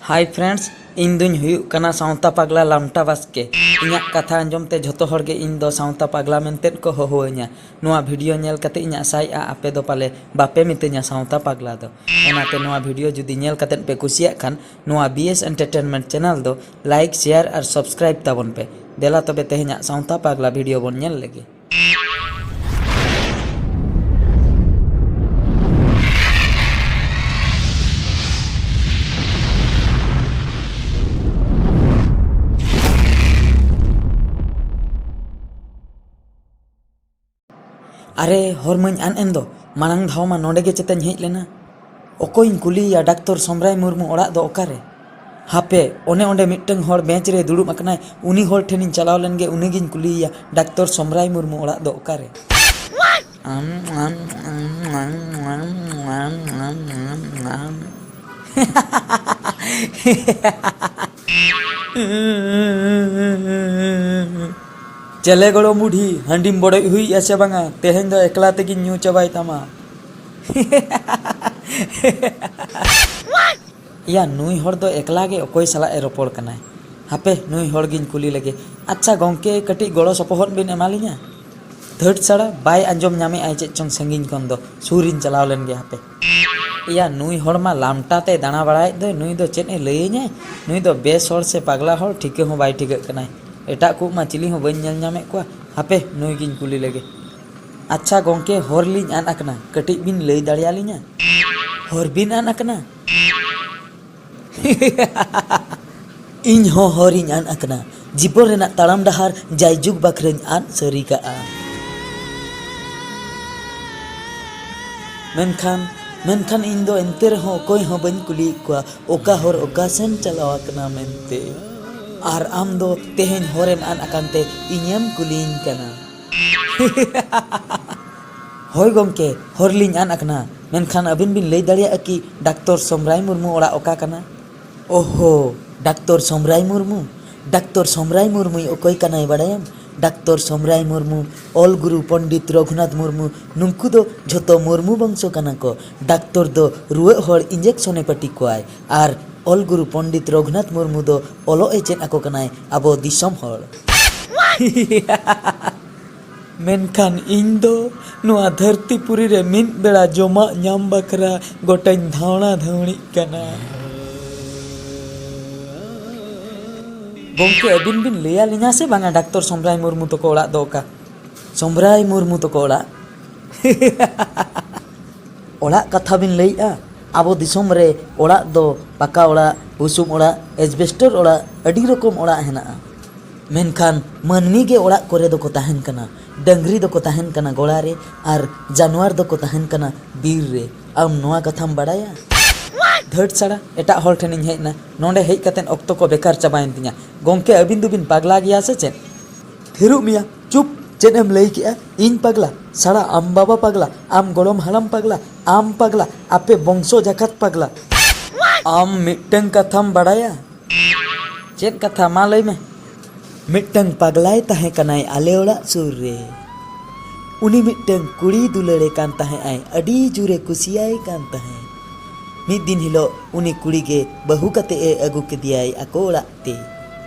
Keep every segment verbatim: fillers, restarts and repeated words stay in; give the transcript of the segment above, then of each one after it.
Hi friends, ᱤᱧ ᱫᱩᱧ ᱦᱩᱭᱩᱜ ᱠᱟᱱᱟ ᱥᱟᱶᱛᱟ ᱯᱟᱜᱽᱞᱟ ᱞᱟᱢᱴᱟ ᱵᱟᱥᱠᱮ᱾ ᱤᱧᱟᱹᱜ ᱠᱟᱛᱷᱟ ᱟᱸᱡᱚᱢ ᱛᱮ ᱡᱷᱚᱛᱚ ᱦᱚᱲ ᱜᱮ ᱤᱧ ᱫᱚ ᱥᱟᱶᱛᱟ ᱯᱟᱜᱽᱞᱟ ᱢᱮᱱᱛᱮᱫ ᱠᱚ ᱦᱚᱦᱚᱣᱟᱹᱧᱟ᱾ ᱱᱚᱣᱟ video ᱧᱮᱞ ᱠᱟᱛᱮ ᱤᱧ ᱟᱥᱟᱭᱮᱫᱼᱟ ᱟᱯᱮ ᱫᱚ ᱯᱟᱞᱮ ᱵᱟᱯᱮ ᱢᱤᱛᱟᱹᱧᱟ ᱥᱟᱶᱛᱟ ᱯᱟᱜᱽᱞᱟ ᱫᱚ᱾ ᱚᱱᱟᱛᱮ ᱱᱚᱣᱟ video ᱡᱩᱫᱤ ᱧᱮᱞ ᱠᱟᱛᱮᱫ ᱯᱮ ᱠᱩᱥᱤᱭᱟᱜ ᱠᱷᱟᱱ ᱱᱚᱣᱟ B S Entertainment channel ᱫᱚ like, share ᱟᱨ subscribe ᱛᱟᱵᱚᱱ ᱯᱮ᱾ ᱫᱮᱞᱟ ᱛᱚᱵᱮ ᱛᱮᱦᱮᱧᱟᱜ ᱥᱟᱶᱛᱟ ᱯᱟᱜᱽᱞᱟ video ᱵᱚᱱ ᱧᱮᱞ ᱞᱮᱜᱮ᱾ ᱟᱨᱮ, ᱦᱚᱨ ᱢᱟᱹᱧ ᱟᱫ ᱮᱱ ᱫᱚ, ᱢᱟᱲᱟᱝ ᱫᱷᱟᱣ ᱢᱟ ᱱᱚᱰᱮ ᱜᱮ ᱪᱮᱛᱟᱧ ᱦᱮᱡ ᱞᱮᱱᱟ᱾ ᱚᱠᱚᱭᱤᱧ ᱠᱩᱞᱤᱭᱮᱭᱟ, ᱰᱟᱠᱛᱚᱨ ᱥᱚᱢᱨᱟᱭ ᱢᱩᱨᱢᱩ ᱚᱲᱟᱜ ᱫᱚ ᱚᱠᱟᱨᱮ? ᱦᱟᱯᱮ, ᱚᱱᱮ ᱚᱸᱰᱮ ᱢᱤᱫᱴᱟᱝ ᱦᱚᱲ bench ᱨᱮ ᱫᱩᱲᱩᱵ ᱟᱠᱟᱱᱟᱭ, ᱩᱱᱤ ᱦᱚᱲ ᱴᱷᱮᱱᱤᱧ ᱪᱟᱞᱟᱣ ᱞᱮᱱ ᱜᱮ, ᱩᱱᱤᱜᱤᱧ ᱠᱩᱞᱤᱭᱮᱭᱟ, ᱰᱟᱠᱛᱚᱨ ᱥᱚᱢᱨᱟᱭ ᱢᱩᱨᱢᱩ ᱚᱲᱟᱜ ᱫᱚ ᱚᱠᱟᱨᱮ? ᱪᱮᱞᱮ ᱜᱚᱲᱚᱢ ᱵᱩᱰᱷᱤ, ᱦᱟᱺᱰᱤᱢ ᱵᱚᱰᱚᱡ ᱦᱩᱭᱮᱜᱼᱟ ᱥᱮ ᱵᱟᱝᱟ? ᱛᱮᱦᱮᱧ ᱫᱚ ᱮᱠᱞᱟ ᱛᱮᱜᱤᱧ ᱧᱩ ᱪᱟᱵᱟᱭ ᱛᱟᱢᱟ᱾ ᱭᱟ, ᱱᱩᱭ ᱦᱚᱲ ᱫᱚ ᱮᱠᱞᱟ ᱜᱮ ᱚᱠᱚᱭ ᱥᱟᱞᱟᱜ ᱮ ᱨᱚᱯᱚᱲ ᱠᱟᱱᱟᱭ? ᱦᱟᱯᱮ, ᱱᱩᱭ ᱦᱚᱲ ᱜᱤᱧ ᱠᱩᱞᱤ ᱞᱮᱜᱮ᱾ ᱟᱪᱪᱷᱟ ᱜᱚᱝᱠᱮ, ᱠᱟᱹᱴᱤᱡ ᱜᱚᱲᱚ ᱥᱚᱯᱚᱦᱚᱫ ᱵᱤᱱ ᱮᱢᱟ ᱞᱤᱧᱟ? ᱫᱷᱟᱹᱴ ᱥᱟᱲᱟ, ᱵᱟᱭ ᱟᱸᱡᱚᱢ ᱧᱟᱢᱮᱜᱼᱟᱭ ᱪᱮᱫ ᱪᱚᱝ ᱥᱟᱺᱜᱤᱧ ᱠᱷᱚᱱ ᱫᱚ᱾ ᱥᱩᱨᱤᱧ ᱪᱟᱞᱟᱣ ᱞᱮᱱ ᱜᱮ ᱦᱟᱯᱮ᱾ ᱮᱭᱟ, ᱱᱩᱭ ᱦᱚᱲ ᱢᱟ ᱞᱟᱢᱴᱟ ᱛᱮᱭ ᱫᱟᱬᱟ ᱵᱟᱲᱟᱭᱮᱫ ᱫᱚᱭ, ᱱᱩᱭ ᱫᱚ ᱪᱮᱫ ᱮ ᱞᱟᱹᱭᱟᱹᱧᱟᱭ? ᱱᱩᱭ ᱫᱚ ᱵᱮᱥ ᱦᱚᱲ ᱥᱮ ᱯᱟᱜᱽᱞᱟ ᱦᱚᱲ ᱴᱷᱤᱠᱟᱹ ᱦᱚᱸ ᱵᱟᱭ ᱴᱷᱤᱠᱟᱹᱜ ᱠᱟᱱᱟᱭ᱾ ᱮᱴᱟᱜ ᱠᱚ ᱢᱟ ᱪᱤᱞᱤ ᱦᱚᱸ ᱵᱟᱹᱧ ᱧᱮᱞ ᱧᱟᱢᱮᱫ ᱠᱚᱣᱟ᱾ ᱦᱟᱯᱮ, ᱱᱩᱭ ᱜᱤᱧ ᱠᱩᱞᱤ ᱞᱮᱜᱮ᱾ ᱟᱪᱪᱷᱟ ᱜᱚᱝᱠᱮ, ᱦᱚᱨ ᱞᱤᱧ ᱟᱫ ᱟᱠᱟᱱᱟ, ᱠᱟᱹᱴᱤᱡ ᱵᱤᱱ ᱞᱟᱹᱭ ᱫᱟᱲᱮᱭᱟᱞᱤᱧᱟ? ᱦᱚᱨ ᱵᱤᱱ ᱟᱫ ᱟᱠᱟᱱᱟ? ᱤᱧ ᱦᱚᱸ ᱦᱚᱨᱤᱧ ᱟᱫ ᱟᱠᱟᱱᱟ᱾ ᱡᱤᱵᱚᱱ ᱨᱮᱱᱟᱜ ᱛᱟᱲᱟᱢ ᱰᱟᱦᱟᱨ ᱡᱟᱭᱡᱩᱜᱽ ᱵᱟᱠᱷᱨᱟᱧ ᱟᱫ ᱥᱟᱹᱨᱤ ᱠᱟᱜᱼᱟ᱾ ᱢᱮᱱᱠᱷᱟᱱ, ᱢᱮᱱᱠᱷᱟᱱ ᱤᱧ ᱫᱚ ᱮᱱᱛᱮ ᱨᱮᱦᱚᱸ ᱚᱠᱚᱭ ᱦᱚᱸ ᱵᱟᱹᱧ ᱠᱩᱞᱤᱭᱮᱫ ᱠᱚᱣᱟ, ᱚᱠᱟ ᱦᱚᱨ ᱚᱠᱟ ᱥᱮᱱ ᱪᱟᱞᱟᱣ ᱟᱠᱟᱱᱟ ᱢᱮᱱᱛᱮ᱾ ᱟᱨ ᱟᱢ ᱫᱚ ᱛᱮᱦᱮᱧ ᱦᱚᱨᱮᱢ ᱟᱫ ᱟᱠᱟᱱ ᱛᱮ ᱤᱧᱮᱢ ᱠᱩᱞᱤᱭᱤᱧ ᱠᱟᱱᱟ᱾ ᱦᱳᱭ ᱜᱚᱢᱠᱮ, ᱦᱚᱨ ᱞᱤᱧ ᱟᱫ ᱟᱠᱟᱱᱟ, ᱢᱮᱱᱠᱷᱟᱱ ᱟᱹᱵᱤᱱ ᱵᱤᱱ ᱞᱟᱹᱭ ᱫᱟᱲᱮᱭᱟᱜᱼᱟ ᱠᱤ ᱰᱟᱠᱛᱚᱨ ᱥᱚᱢᱨᱟᱭ ᱢᱩᱨᱢᱩ ᱚᱲᱟᱜ ᱚᱠᱟ ᱠᱟᱱᱟ? ᱳᱦᱳ, ᱰᱟᱠᱛᱚᱨ ᱥᱚᱢᱨᱟᱭ ᱢᱩᱨᱢᱩ? ᱰᱟᱠᱛᱚᱨ ᱥᱚᱢᱨᱟᱭ ᱢᱩᱨᱢᱩᱭ ᱚᱠᱚᱭ ᱠᱟᱱᱟᱭ ᱵᱟᱲᱟᱭᱟᱢ? ᱰᱟᱠᱛᱚᱨ ᱥᱚᱢᱨᱟᱭ ᱢᱩᱨᱢᱩ, ᱚᱞ ᱜᱩᱨᱩ ᱯᱚᱱᱰᱤᱛ ᱨᱚᱜᱷᱩᱱᱟᱛᱷ ᱢᱩᱨᱢᱩ, ᱱᱩᱝᱠᱩ ᱫᱚ ᱡᱷᱚᱛᱚ ᱢᱩᱨᱢᱩ ᱵᱚᱝᱥᱚ ᱠᱟᱱᱟ ᱠᱚ᱾ ᱰᱟᱠᱛᱚᱨ ᱫᱚ ᱨᱩᱣᱟᱹᱜ ᱦᱚᱲ injection ᱮ ᱯᱟᱹᱴᱤ ᱠᱚᱣᱟᱭ, ᱟᱨ ᱚᱞ ᱜᱩᱨᱩ ᱯᱚᱱᱰᱤᱛ ᱨᱚᱜᱷᱩᱱᱟᱛᱷ ᱢᱩᱨᱢᱩ ᱫᱚ ᱚᱞᱚᱜ ᱮ ᱪᱮᱫ ᱟᱠᱚ ᱠᱟᱱᱟᱭ ᱟᱵᱚ ᱫᱤᱥᱚᱢ ᱦᱚᱲ᱾ ᱢᱮᱱᱠᱷᱟᱱ ᱤᱧ ᱫᱚ ᱱᱚᱣᱟ ᱫᱷᱟᱹᱨᱛᱤ ᱯᱩᱨᱤ ᱨᱮ ᱢᱤᱫ ᱵᱮᱲᱟ ᱡᱚᱢᱟᱜ ᱧᱟᱢ ᱵᱟᱠᱷᱨᱟ ᱜᱚᱴᱟᱧ ᱫᱷᱟᱣᱬᱟ ᱫᱷᱟᱹᱣᱬᱤᱜ ᱠᱟᱱᱟ᱾ ᱜᱚᱢᱠᱮ, ᱟᱹᱵᱤᱱ ᱵᱤᱱ ᱞᱟᱹᱭ ᱟᱹᱞᱤᱧᱟ ᱥᱮ ᱵᱟᱝᱟ ᱰᱟᱠᱛᱚᱨ ᱥᱚᱢᱨᱟᱭ ᱢᱩᱨᱢᱩ ᱛᱟᱠᱚ ᱚᱲᱟᱜ ᱫᱚ ᱚᱠᱟ? ᱥᱚᱢᱨᱟᱭ ᱢᱩᱨᱢᱩ ᱛᱟᱠᱚ ᱚᱲᱟᱜ? ᱚᱲᱟᱜ ᱠᱟᱛᱷᱟ ᱵᱤᱱ ᱞᱟᱹᱭᱮᱜᱼᱟ? ᱟᱵᱚ ᱫᱤᱥᱚᱢ ᱨᱮ ᱚᱲᱟᱜ ᱫᱚ ᱯᱟᱠᱟ ᱚᱲᱟᱜ, ᱵᱩᱥᱩᱵ ᱚᱲᱟᱜ, ᱮᱥᱵᱮᱥᱴᱚᱨ ᱚᱲᱟᱜ, ᱟᱹᱰᱤ ᱨᱚᱠᱚᱢ ᱚᱲᱟᱜ ᱦᱮᱱᱟᱜᱼᱟ᱾ ᱢᱮᱱᱠᱷᱟᱱ ᱢᱟᱹᱱᱢᱤ ᱜᱮ ᱚᱲᱟᱜ ᱠᱚᱨᱮ ᱫᱚᱠᱚ ᱛᱟᱦᱮᱱ ᱠᱟᱱᱟ᱾ ᱰᱟᱹᱝᱨᱤ ᱫᱚᱠᱚ ᱛᱟᱦᱮᱱ ᱠᱟᱱᱟ ᱜᱚᱲᱟ ᱨᱮ, ᱟᱨ ᱡᱟᱱᱣᱟᱨ ᱫᱚᱠᱚ ᱛᱟᱦᱮᱱ ᱠᱟᱱᱟ ᱵᱤᱨ ᱨᱮ᱾ ᱟᱢ ᱱᱚᱣᱟ ᱠᱟᱛᱷᱟᱢ ᱵᱟᱲᱟᱭᱟ? ᱫᱷᱟᱹᱴ ᱥᱟᱲᱟ, ᱮᱴᱟᱜ ᱦᱚᱲ ᱴᱷᱮᱱᱤᱧ ᱦᱮᱡ ᱮᱱᱟ, ᱱᱚᱰᱮ ᱦᱮᱡ ᱠᱟᱛᱮᱫ ᱚᱠᱛᱚ ᱠᱚ ᱵᱮᱠᱟᱨ ᱪᱟᱵᱟᱭᱮᱱ ᱛᱤᱧᱟ᱾ ᱜᱚᱢᱠᱮ, ᱟᱹᱵᱤᱱ ᱫᱚᱵᱤᱱ ᱯᱟᱜᱽᱞᱟ ᱜᱮᱭᱟ ᱥᱮ ᱪᱮᱫ? ᱛᱷᱤᱨᱚᱜ ᱢᱮᱭᱟ, ᱪᱩᱯ᱾ ᱪᱮᱫ ᱮᱢ ᱞᱟᱹᱭ ᱠᱮᱜᱼᱟ? ᱤᱧ ᱯᱟᱜᱽᱞᱟ? ᱥᱟᱲᱟ, ᱟᱢ ᱵᱟᱵᱟ ᱯᱟᱜᱽᱞᱟ, ᱟᱢ ᱜᱚᱲᱚᱢ ᱦᱟᱲᱟᱢ ᱯᱟᱜᱽᱞᱟ, ᱟᱢ ᱯᱟᱜᱽᱞᱟ, ᱟᱯᱮ ᱵᱚᱝᱥᱚ ᱡᱟᱠᱟᱛ ᱯᱟᱜᱽᱞᱟ᱾ ᱟᱢ ᱢᱤᱫᱴᱟᱝ ᱠᱟᱛᱷᱟᱢ ᱵᱟᱲᱟᱭᱟ? ᱪᱮᱫ ᱠᱟᱛᱷᱟ? ᱢᱟ ᱞᱟᱹᱭ ᱢᱮ᱾ ᱢᱤᱫᱴᱟᱝ ᱯᱟᱜᱽᱞᱟᱭ ᱛᱟᱦᱮᱸ ᱠᱟᱱᱟᱭ ᱟᱞᱮ ᱚᱲᱟᱜ ᱥᱩᱨ ᱨᱮ᱾ ᱩᱱᱤ ᱢᱤᱫᱴᱟᱝ ᱠᱩᱲᱤᱭ ᱫᱩᱞᱟᱹᱲᱮ ᱠᱟᱱ ᱛᱟᱦᱮᱸᱜ ᱟᱭ, ᱟᱹᱰᱤ ᱡᱳᱨᱮ ᱠᱩᱥᱤᱭᱟᱭ ᱠᱟᱱ ᱛᱟᱦᱮᱸᱫ᱾ ᱢᱤᱫ ᱫᱤᱱ ᱦᱤᱞᱳᱜ ᱩᱱᱤ ᱠᱩᱲᱤ ᱜᱮ ᱵᱟᱹᱦᱩ ᱠᱟᱛᱮ ᱮ ᱟᱹᱜᱩ ᱠᱮᱫᱮᱭᱟᱭ ᱟᱠᱚ ᱚᱲᱟᱜ ᱛᱮ᱾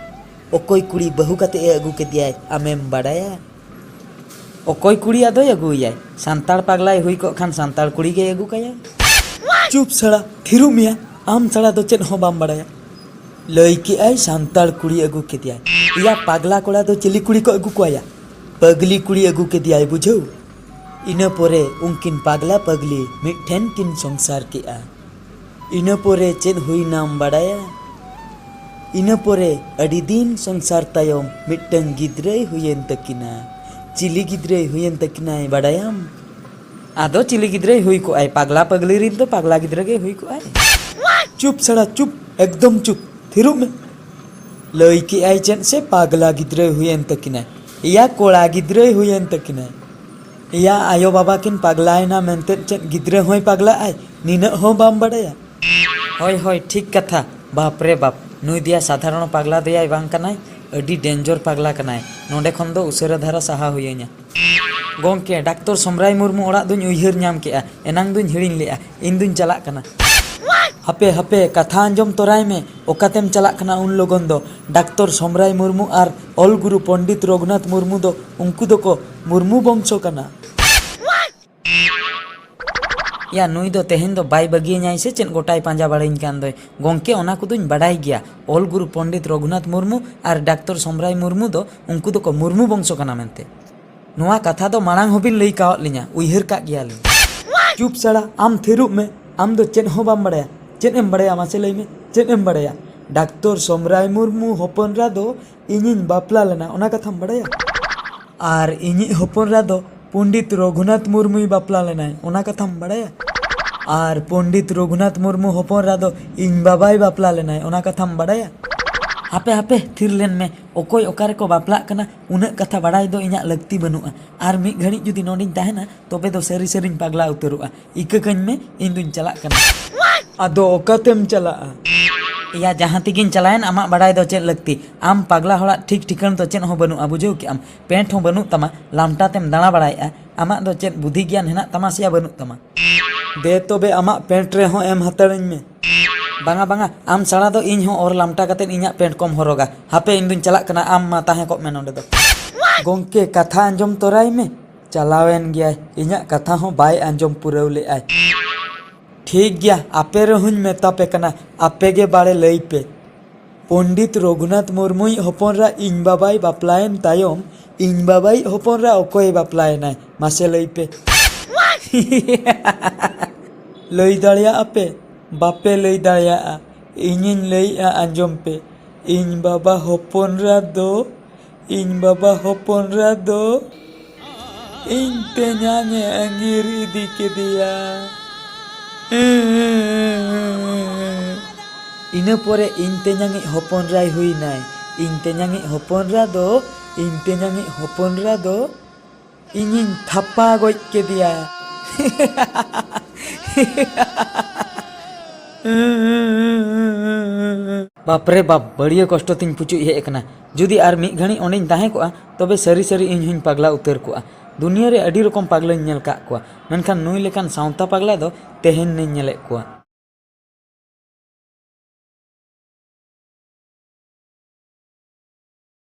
ᱚᱠᱚᱭ ᱠᱩᱲᱤ ᱵᱟᱹᱦᱩ ᱠᱟᱛᱮ ᱮ ᱟᱹᱜᱩ ᱠᱮᱫᱮᱭᱟᱭ, ᱟᱢᱮᱢ ᱵᱟᱲᱟᱭᱟ? ᱚᱠᱚᱭ ᱠᱩᱲᱤ ᱟᱫᱚᱭ ᱟᱹᱜᱩᱭᱟᱭ? ᱥᱟᱱᱛᱟᱲ ᱯᱟᱜᱽᱞᱟᱭ ᱦᱩᱭ ᱠᱚᱜ ᱠᱷᱟᱱ ᱥᱟᱱᱛᱟᱲ ᱠᱩᱲᱤ ᱜᱮᱭ ᱟᱹᱜᱩ ᱠᱟᱭᱟᱭ᱾ ᱪᱩᱯ ᱥᱟᱲᱟ, ᱛᱷᱤᱨᱚᱜ ᱢᱮᱭᱟ᱾ ᱟᱢ ᱥᱟᱲᱟ ᱫᱚ ᱪᱮᱫ ᱦᱚᱸ ᱵᱟᱢ ᱵᱟᱲᱟᱭᱟ᱾ ᱞᱟᱹᱭ ᱠᱮᱜᱼᱟᱭ ᱥᱟᱱᱛᱟᱲ ᱠᱩᱲᱤ ᱟᱹᱜᱩ ᱠᱮᱫᱮᱭᱟᱭ᱾ ᱮᱭᱟ ᱯᱟᱜᱽᱞᱟ ᱠᱚᱲᱟ ᱫᱚ ᱪᱤᱞᱤ ᱠᱩᱲᱤ ᱠᱚ ᱟᱹᱜᱩ ᱠᱚᱣᱟᱭᱟ? ᱯᱟᱜᱽᱞᱤ ᱠᱩᱲᱤ ᱟᱹᱜᱩ ᱠᱮᱫᱮᱭᱟᱭ, ᱵᱩᱡᱷᱟᱹᱣ᱾ ᱤᱱᱟᱹ ᱯᱚᱨᱮ ᱩᱱᱠᱤᱱ ᱯᱟᱜᱽᱞᱟ ᱯᱟᱜᱽᱞᱤ ᱢᱤᱫ ᱴᱷᱮᱱ ᱠᱤᱱ ᱥᱚᱝᱥᱟᱨ ᱠᱮᱜᱼᱟ᱾ ᱤᱱᱟᱹ ᱯᱚᱨᱮ ᱪᱮᱫ ᱦᱩᱭᱱᱟᱢ ᱵᱟᱲᱟᱭᱟ? ᱤᱱᱟᱹ ᱯᱚᱨᱮ ᱟᱹᱰᱤ ᱫᱤᱱ ᱥᱚᱝᱥᱟᱨ ᱛᱟᱭᱚᱢ ᱢᱤᱫᱴᱟᱝ ᱜᱤᱫᱽᱨᱟᱹᱭ ᱦᱩᱭᱮᱱ ᱛᱟᱹᱠᱤᱱᱟ᱾ ᱪᱤᱞᱤ ᱜᱤᱫᱽᱨᱟᱹᱭ ᱦᱩᱭᱮᱱ ᱛᱟᱹᱠᱤᱱᱟᱭ ᱵᱟᱲᱟᱭᱟᱢ? ᱟᱫᱚ ᱪᱤᱞᱤ ᱜᱤᱫᱽᱨᱟᱹᱭ ᱦᱩᱭ ᱠᱚᱜᱼᱟᱭ? ᱯᱟᱜᱽᱞᱟ ᱯᱟᱜᱽᱞᱤ ᱨᱤᱱ ᱫᱚ ᱯᱟᱜᱽᱞᱟ ᱜᱤᱫᱽᱨᱟᱹ ᱜᱮᱭ ᱦᱩᱭ ᱠᱚᱜᱼᱟᱭ᱾ ᱪᱩᱯ ᱥᱟᱲᱟ ᱪᱩᱯ, ᱮᱠᱫᱚᱢ ᱪᱩᱯ, ᱛᱷᱤᱨᱚᱜ ᱢᱮ᱾ ᱞᱟᱹᱭ ᱠᱮᱜᱼᱟᱭ ᱪᱮᱫ ᱥᱮ ᱯᱟᱜᱽᱞᱟ ᱜᱤᱫᱽᱨᱟᱹᱭ ᱦᱩᱭᱮᱱ ᱛᱟᱹᱠᱤᱱᱟᱭ? ᱮᱭᱟ ᱠᱚᱲᱟ ᱜᱤᱫᱽᱨᱟᱹᱭ ᱦᱩᱭᱮᱱ ᱛᱟᱹᱠᱤᱱᱟᱭ᱾ ᱮᱭᱟ ᱟᱭᱳ ᱵᱟᱵᱟ ᱠᱤᱱ ᱯᱟᱜᱽᱞᱟᱭᱮᱱᱟ ᱢᱮᱱᱛᱮ ᱪᱮᱫ ᱜᱤᱫᱽᱨᱟᱹ ᱦᱚᱸᱭ ᱯᱟᱜᱽᱞᱟᱜ ᱟᱭ? ᱱᱤᱱᱟᱹᱜ ᱦᱚᱸ ᱵᱟᱢ ᱵᱟᱰᱟᱭᱟ? ᱦᱳᱭ ᱦᱳᱭ, ᱴᱷᱤᱠ ᱠᱟᱛᱷᱟ᱾ ᱵᱟᱯ ᱨᱮ ᱵᱟᱯ, ᱱᱩᱭ ᱫᱚᱭᱟ ᱥᱟᱫᱷᱟᱨᱚᱱ ᱯᱟᱜᱽᱞᱟ ᱫᱚᱭᱟᱭ ᱵᱟᱝ ᱠᱟᱱᱟᱭ, ᱟᱹᱰᱤ ᱰᱮᱧᱡᱚᱨ ᱯᱟᱜᱽᱞᱟ ᱠᱟᱱᱟᱭ᱾ ᱱᱚᱰᱮ ᱠᱷᱚᱱ ᱫᱚ ᱩᱥᱟᱹᱨᱟ ᱫᱷᱟᱨᱟ ᱥᱟᱦᱟ ᱦᱩᱭᱟᱹᱧᱟ᱾ ᱜᱚᱢᱠᱮ, ᱰᱟᱠᱛᱚᱨ ᱥᱚᱢᱨᱟᱭ ᱢᱩᱨᱢᱩ ᱚᱲᱟᱜ ᱫᱩᱧ ᱩᱭᱦᱟᱹᱨ ᱧᱟᱢ ᱠᱮᱜᱼᱟ, ᱮᱱᱟᱝ ᱫᱩᱧ ᱦᱤᱲᱤᱧ ᱞᱮᱜᱼᱟ, ᱤᱧ ᱫᱩᱧ ᱪᱟᱞᱟᱜ ᱠᱟᱱᱟ᱾ ᱦᱟᱯᱮ ᱦᱟᱯᱮ, ᱠᱟᱛᱷᱟ ᱟᱸᱡᱚᱢ ᱛᱚᱨᱟᱭ ᱢᱮ᱾ ᱚᱠᱟᱛᱮᱢ ᱪᱟᱞᱟᱜ ᱠᱟᱱᱟ ᱩᱱ ᱞᱚᱜᱚᱱ ᱫᱚ? ᱰᱟᱠᱛᱚᱨ ᱥᱚᱢᱨᱟᱭ ᱢᱩᱨᱢᱩ ᱟᱨ ᱚᱞ ᱜᱩᱨᱩ ᱯᱚᱱᱰᱤᱛ ᱨᱚᱜᱷᱩᱱᱟᱛᱷ ᱢᱩᱨᱢᱩ ᱫᱚ ᱩᱱᱠᱩ ᱫᱚᱠᱚ ᱢᱩᱨᱢᱩ ᱵᱚᱝᱥᱚ ᱠᱟᱱᱟ᱾ ᱭᱟ, ᱱᱩᱭ ᱫᱚ ᱛᱮᱦᱮᱧ ᱫᱚ ᱵᱟᱭ ᱵᱟᱹᱜᱤᱭᱟᱹᱧᱟᱭ ᱥᱮ ᱪᱮᱫ? ᱜᱚᱴᱟᱭ ᱯᱟᱸᱡᱟ ᱵᱟᱲᱟᱧ ᱠᱟᱱ ᱫᱚᱭ᱾ ᱜᱚᱝᱠᱮ, ᱚᱱᱟ ᱠᱚᱫᱚᱧ ᱵᱟᱰᱟᱭ ᱜᱮᱭᱟ᱾ ᱚᱞ ᱜᱩᱨᱩ ᱯᱚᱱᱰᱤᱛ ᱨᱚᱜᱷᱩᱱᱟᱛᱷ ᱢᱩᱨᱢᱩ ᱟᱨ ᱰᱟᱠᱛᱚᱨ ᱥᱚᱢᱨᱟᱭ ᱢᱩᱨᱢᱩ ᱫᱚ ᱩᱱᱠᱩ ᱫᱚᱠᱚ ᱢᱩᱨᱢᱩ ᱵᱚᱝᱥᱚ ᱠᱟᱱᱟ ᱢᱮᱱᱛᱮ᱾ ᱱᱚᱣᱟ ᱠᱟᱛᱷᱟ ᱫᱚ ᱢᱟᱲᱟᱝ ᱦᱚᱸᱵᱤᱱ ᱞᱟᱹᱭ ᱠᱟᱣᱟᱫ ᱞᱤᱧᱟ, ᱩᱭᱦᱟᱹᱨ ᱠᱟᱜ ᱜᱮᱭᱟᱞᱤᱧ᱾ ᱪᱩᱯ ᱥᱟᱲᱟ, ᱟᱢ ᱛᱷᱤᱨᱚᱜ ᱢᱮ᱾ ᱟᱢ ᱫᱚ ᱪᱮᱫ ᱦᱚᱸ ᱵᱟᱢ ᱵᱟᱲᱟᱭᱟ᱾ ᱪᱮᱫ ᱮᱢ ᱵᱟᱲᱟᱭᱟ ᱢᱟᱥᱮ ᱞᱟᱹᱭ ᱢᱮ, ᱪᱮᱫ ᱮᱢ ᱵᱟᱲᱟᱭᱟ? ᱰᱟᱠᱛᱚᱨ ᱥᱚᱢᱨᱟᱭ ᱢᱩᱨᱢᱩ ᱦᱚᱯᱚᱱ ᱮᱨᱟ ᱫᱚ ᱤᱧᱤᱧ ᱵᱟᱯᱞᱟ ᱞᱮᱱᱟ, ᱚᱱᱟ ᱠᱟᱛᱷᱟᱢ ᱵᱟᱲᱟᱭᱟ? ᱟᱨ ᱤᱧᱤᱡ ᱦᱚᱯᱚᱱ ᱮᱨᱟ ᱫᱚ ᱯᱚᱱᱰᱤᱛ ᱨᱚᱜᱷᱩᱱᱟᱛᱷ ᱢᱩᱨᱢᱩᱭ ᱵᱟᱯᱞᱟ ᱞᱮᱱᱟᱭ, ᱚᱱᱟ ᱠᱟᱛᱷᱟᱢ ᱵᱟᱲᱟᱭᱟ? ᱟᱨ ᱯᱚᱱᱰᱤᱛ ᱨᱚᱜᱷᱩᱱᱟᱛᱷ ᱢᱩᱨᱢᱩ ᱦᱚᱯᱚᱱ ᱮᱨᱟ ᱫᱚ ᱤᱧ ᱵᱟᱵᱟᱭ ᱵᱟᱯᱞᱟ ᱞᱮᱱᱟᱭ, ᱚᱱᱟ ᱠᱟᱛᱷᱟᱢ ᱵᱟᱲᱟᱭᱟ? ᱦᱟᱯᱮ ᱦᱟᱯᱮ, ᱛᱷᱤᱨ ᱞᱮᱱ ᱢᱮ᱾ ᱚᱠᱚᱭ ᱚᱠᱟ ᱨᱮᱠᱚ ᱵᱟᱯᱞᱟᱜ ᱠᱟᱱᱟ, ᱩᱱᱟᱹᱜ ᱠᱟᱛᱷᱟ ᱵᱟᱲᱟᱭ ᱫᱚ ᱤᱧᱟᱹᱜ ᱞᱟᱹᱠᱛᱤ ᱵᱟᱹᱱᱩᱜᱼᱟ᱾ ᱟᱨ ᱢᱤᱫ ᱜᱷᱟᱹᱲᱤᱡ ᱡᱩᱫᱤ ᱱᱚᱰᱮᱧ ᱛᱟᱦᱮᱱᱟ, ᱛᱚᱵᱮ ᱫᱚ ᱥᱟᱹᱨᱤ ᱥᱟᱹᱨᱤᱧ ᱯᱟᱜᱽᱞᱟ ᱩᱛᱟᱹᱨᱚᱜᱼᱟ᱾ ᱤᱠᱟᱹ ᱠᱟᱹᱧ ᱢᱮ, ᱤᱧ ᱫᱩᱧ ᱪᱟᱞᱟᱜ ᱠᱟᱱᱟ᱾ ᱟᱫᱚ ᱚᱠᱟᱛᱮᱢ ᱪᱟᱞᱟᱜᱼᱟ? ᱮᱭᱟ, ᱡᱟᱦᱟᱸ ᱛᱮᱜᱤᱧ ᱪᱟᱞᱟᱣᱮᱱ, ᱟᱢᱟᱜ ᱵᱟᱲᱟᱭ ᱫᱚ ᱪᱮᱫ ᱞᱟᱹᱠᱛᱤ? ᱟᱢ ᱯᱟᱜᱽᱞᱟ ᱦᱚᱲᱟᱜ ᱴᱷᱤᱠ ᱴᱷᱤᱠᱟᱹᱱ ᱫᱚ ᱪᱮᱫ ᱦᱚᱸ ᱵᱟᱹᱱᱩᱜᱼᱟ, ᱵᱩᱡᱷᱟᱹᱣ ᱠᱮᱜᱼᱟᱢ? ᱯᱮᱱᱴ ᱦᱚᱸ ᱵᱟᱹᱱᱩᱜ ᱛᱟᱢᱟ, ᱞᱟᱢᱴᱟ ᱛᱮᱢ ᱫᱟᱬᱟ ᱵᱟᱲᱟᱭᱮᱜᱼᱟ᱾ ᱟᱢᱟᱜ ᱫᱚ ᱪᱮᱫ ᱵᱩᱫᱷᱤ ᱜᱮᱭᱟᱱ ᱦᱮᱱᱟᱜ ᱛᱟᱢᱟ ᱥᱮᱭᱟ ᱵᱟᱹᱱᱩᱜ ᱛᱟᱢᱟ? ᱫᱮ ᱛᱚᱵᱮ, ᱟᱢᱟᱜ ᱯᱮᱱᱴ ᱨᱮᱦᱚᱸ ᱮᱢ ᱦᱟᱛᱟᱲᱟᱹᱧ ᱢᱮ᱾ ᱵᱟᱝᱟ, ᱵᱟᱝᱟ, ᱟᱢ ᱥᱟᱲᱟ ᱫᱚ ᱤᱧ ᱦᱚᱸ ᱚᱨ ᱞᱟᱢᱴᱟ ᱠᱟᱛᱮᱫ ᱤᱧᱟᱜ ᱯᱮᱱᱴ ᱠᱚᱢ ᱦᱚᱨᱚᱜᱟ᱾ ᱦᱟᱯᱮ, ᱤᱧ ᱫᱩᱧ ᱪᱟᱞᱟᱜ ᱠᱟᱱᱟ, ᱟᱢ ᱢᱟ ᱛᱟᱦᱮᱸ ᱠᱚᱜ ᱢᱮ ᱱᱚᱰᱮ ᱫᱚ᱾ ᱜᱚᱝᱠᱮ, ᱠᱟᱛᱷᱟ ᱟᱸᱡᱚᱢ ᱛᱚᱨᱟᱭ ᱢᱮ᱾ ᱪᱟᱞᱟᱣᱮᱱ ᱜᱮᱭᱟᱭ, ᱤᱧᱟᱜ ᱠᱟᱛᱷᱟ ᱦᱚᱸ ᱵᱟᱭ ᱟᱸᱡᱚᱢ ᱯᱩᱨᱟᱹᱣ ᱞᱮᱫᱼᱟᱭ᱾ ᱴᱷᱤᱠ ᱜᱮᱭᱟ, ᱟᱯᱮ ᱨᱮᱦᱚᱸᱧ ᱢᱮᱛᱟ ᱯᱮ ᱠᱟᱱᱟ, ᱟᱯᱮ ᱜᱮ ᱵᱟᱲᱮ ᱞᱟᱹᱭ ᱯᱮ᱾ ᱯᱚᱱᱰᱤᱛ ᱨᱚᱜᱷᱩᱱᱟᱛᱷ ᱢᱩᱨᱢᱩᱭᱤᱡ ᱦᱚᱯᱚᱱ ᱮᱨᱟ ᱤᱧ ᱵᱟᱵᱟᱭ ᱵᱟᱯᱞᱟᱭᱮᱱ ᱛᱟᱭᱚᱢ, ᱤᱧ ᱵᱟᱵᱟᱭᱤᱡ ᱦᱚᱯᱚᱱ ᱮᱨᱟ ᱚᱠᱚᱭᱮ ᱵᱟᱯᱞᱟᱭᱮᱱᱟᱭ? ᱢᱟᱥᱮ ᱞᱟᱹᱭ ᱯᱮ᱾ ᱞᱟᱹᱭ ᱫᱟᱲᱮᱭᱟᱜᱼᱟ ᱯᱮ? ᱵᱟᱯᱮ ᱞᱟᱹᱭ ᱫᱟᱲᱮᱭᱟᱜᱼᱟ᱾ ᱤᱧᱤᱧ ᱞᱟᱹᱭᱮᱜᱼᱟ, ᱟᱸᱡᱚᱢ ᱯᱮ᱾ ᱤᱧ ᱵᱟᱵᱟ ᱦᱚᱯᱚᱱ ᱮᱨᱟ ᱫᱚ, ᱤᱧ ᱵᱟᱵᱟ ᱦᱚᱯᱚᱱ ᱮᱨᱟ ᱫᱚ ᱤᱧ ᱛᱮᱧᱟᱝ ᱮ ᱟᱸᱜᱤᱨ ᱤᱫᱤ ᱠᱮᱫᱮᱭᱟ᱾ ᱤᱱᱟᱹ ᱯᱚᱨᱮ ᱤᱧ ᱛᱮᱧᱟᱝᱤᱡ ᱦᱚᱯᱚᱱ ᱮᱨᱟᱭ ᱦᱩᱭᱱᱟᱭ᱾ ᱤᱧ ᱛᱮᱧᱟᱝᱤᱡ ᱦᱚᱯᱚᱱ ᱮᱨᱟ ᱫᱚ, ᱤᱧ ᱛᱮᱧᱟᱝᱤᱡ ᱦᱚᱯᱚᱱ ᱮᱨᱟ ᱫᱚ ᱤᱧᱤᱧ ᱛᱷᱟᱯᱟ ᱜᱚᱡ ᱠᱮᱫᱮᱭᱟ᱾ ᱵᱟᱯᱨᱮ ᱵᱟᱯ, ᱵᱟᱹᱲᱤᱭᱟᱹ ᱠᱚᱥᱴᱚ ᱛᱤᱧ ᱯᱩᱪᱩᱡ ᱦᱮᱡ ᱟᱠᱟᱱᱟ᱾ ᱡᱩᱫᱤ ᱟᱨ ᱢᱤᱫ ᱜᱷᱟᱹᱲᱤᱡ ᱚᱸᱰᱮᱧ ᱛᱟᱦᱮᱸ ᱠᱚᱜᱼᱟ, ᱛᱚᱵᱮ ᱥᱟᱹᱨᱤ ᱥᱟᱹᱨᱤ ᱤᱧ ᱦᱚᱸᱧ ᱯᱟᱜᱽᱞᱟ ᱩᱛᱟᱹᱨ ᱠᱚᱜᱼᱟ᱾ ᱫᱩᱱᱤᱭᱟᱹ ᱨᱮ ᱟᱹᱰᱤ ᱨᱚᱠᱚᱢ ᱯᱟᱜᱽᱞᱟᱧ ᱧᱮᱞ ᱠᱟᱜ ᱠᱚᱣᱟ, ᱢᱮᱱᱠᱷᱟᱱ ᱱᱩᱭ ᱞᱮᱠᱟᱱ ᱥᱟᱶᱛᱟ ᱯᱟᱜᱽᱞᱟ ᱫᱚ ᱛᱮᱦᱮᱧ ᱱᱟᱹᱧ ᱧᱮᱞᱮᱫ ᱠᱚᱣᱟ᱾